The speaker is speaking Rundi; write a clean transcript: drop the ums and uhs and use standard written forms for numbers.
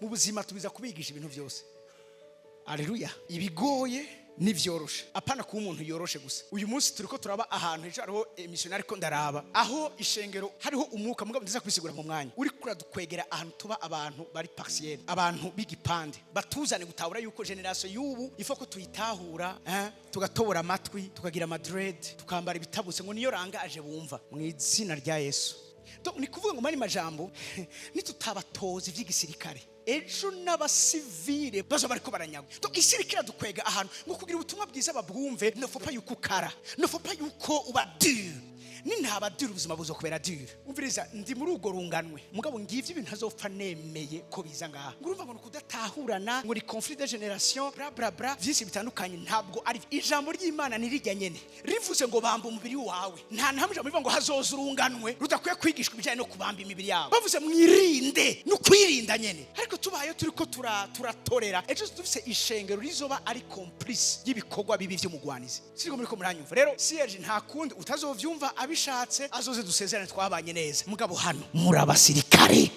Mu buzima tubiza kubigisha ibintu byose. Aleluya. Ibigoye n'ivyoroshe, apana kuba umuntu yoroshe gusa. Uyu munsi turiko turaba ahantu ejo hariho missionnaire, ko ndaraba aho ishengero hariho umwuka, mugabo ndiza kwisigura mu mwanya uri kuradukwegera ahantu tuba abantu bari partiel, abantu b'igipande, batuzane gutahura yuko génération y'ubu ifo ko tuyitahura, tugatobora amatwi, tukagira ama dread, tukambara ibitabutse, ngo niyo rangaje bumva. Mu izina rya Yesu. Donc, ni kuvuga ngo mani majambo, nitutabatoza ivy'igisirikare, ejo n'abasivile bazo bariko baranyagwa. Donc isi iriko iradukwega ahantu ngo kugira ubutumwa bwiza babwumve, ne faut pas yuko ukara, ne faut pas yuko uba dur. Nintaba dur, ubuzima buzokubera dur. Umviriza, ndi muri urwo runganwe, mugabo ngivyo ibintu ntazopfa nemeye ko biza ngaha, ngo urumva ngo ni ukudatahurana, ngo ni conflit de génération, bla bla bla, vyinshi bitandukanye. Ntabwo ari ijambo ry'Imana nirijya nyene rivuze ngo bamba umubiri wawe. Nta ntamwe ijambo rivuga ngo hazoza urunganwe rudakwiye kwigishwa ibijyanye no kubamba imibiri yabo. Bavuze mwirinde, ni ukwirinda nyene. Ariko tubaye turiko turatorera, ejo dufise ishengero rizoba ari complice y'ibikorwa bibi vy'umugwanizi. Siriko muriko muranyumva? Rero CRG, nta kundi utazovyumva, abishatse azoze dusezerane, twabanye neza. Mugabo hano muri abasirikare.